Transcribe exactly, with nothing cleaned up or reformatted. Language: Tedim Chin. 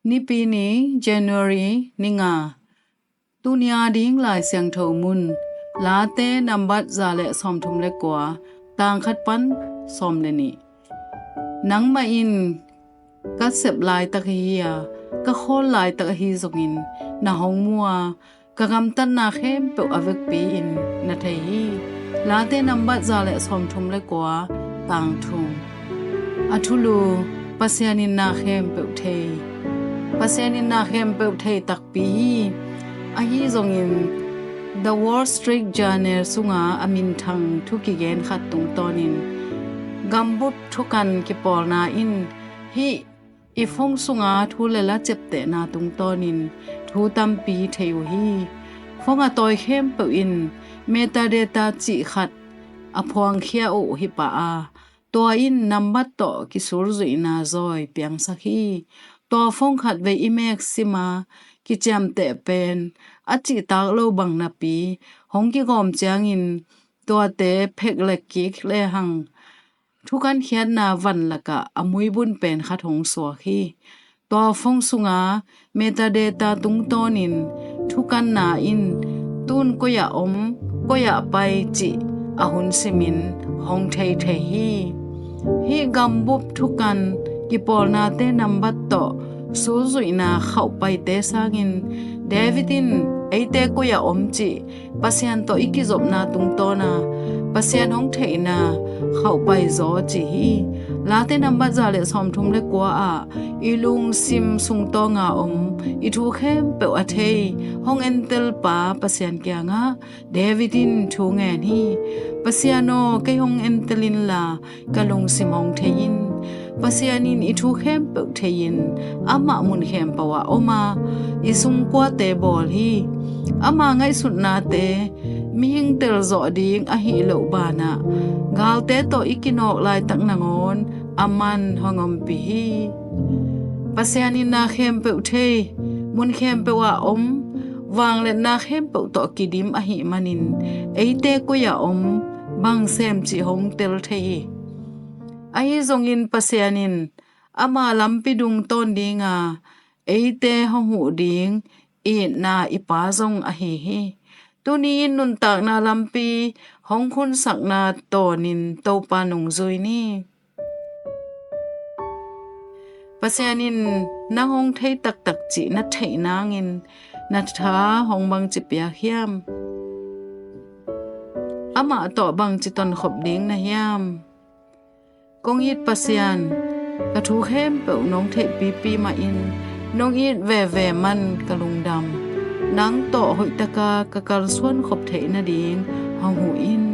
Nipi ni, January ni nga. Tuni a ding Lai Siangtho mun, Late nambat za le sawmthum le kua, tang khat pan sawm le nih. Nangmah in ka sep laitak ahi a, ka khawl laitak ahi zongin na hong mu a, ka gamtatna khempeuh a vekpi-in na thei hi. Late nambat za le sawmthum le kua, tang thum. A thulu: Pasian in na khempeuh thei. Pasian in na khempeuh thei takpi hi. Ahi zongin The Wall Street Journal sunga a minthang thu kigen khat tungtawnin gambup thukan kipawlna in hih i phone sunga thu le la ciaptehna tungtawnin thu tampi thei uh hi. Phone a tawi khempeuh in metadata cih khat a phuangkhia uh hi pah a, tua in nambat tawh kisulzuihna zawi piangsak hi. Tua phone khatvei i mek sima kiciamteh pen a cihtak lo bang napi hong kigawm ciangin tuate phek le kik lehang thukankhiatna van lakah a muibun pen khat hong suak hi. Tua phone sunga metadata tungtawnin thukanna in tun koi-ah om, koi-ah pai cih a hun simin hong thei thei hi. Hih gambup thukan kipawlnate nambat tawh sulzuihna khauhpaite sangin David in eite koi-ah om cih Pasian tawh i kizopna tungtawna Pasian hong theihna khauhpai zaw ci hi. Late nambat za le sawmthum le kua ah i lungsim sungtawnga om, i thu khempeuh a thei, hong entelpa Pasian kiangah David in thu ngen hi. Pasian aw, kei hong entel inla, ka lungsim hong thei in. Pasian in i thu khempeuh thei-in amah mun khempeuh ah om a, i sungkuate bawl hi. Ama ngaihsutnate mihing telzawh ding ahi loh banah galte tawh i kinawk laitak nangawn aman hong ompih hi. Pasian in na khempeuh thei, mun khempeuh ah om, vangliatna khempeuh tawh kidim ahih manin eite koi-ah om, bang sem cih hong tel thei hi. Ahi zongin Pasian in ama lampi dungtawn dinga eite hong huh ding itna i Pa zong ahi hi. Tuni in nuntakna lampi hong khunsakna tawnin Topa nungzui ni. Pasian in nang hong thei taktak cih na theih nangin na tha hong bangci piak hiam? Amah tawh bangci tonkhop ding na hiam? Kong it Pasian, ka thu khempeuh nong theihpipi mahin nong it veve man ka lungdam. Nang tawh hoihtaka ka kalsuan khop theih nading hong huh in.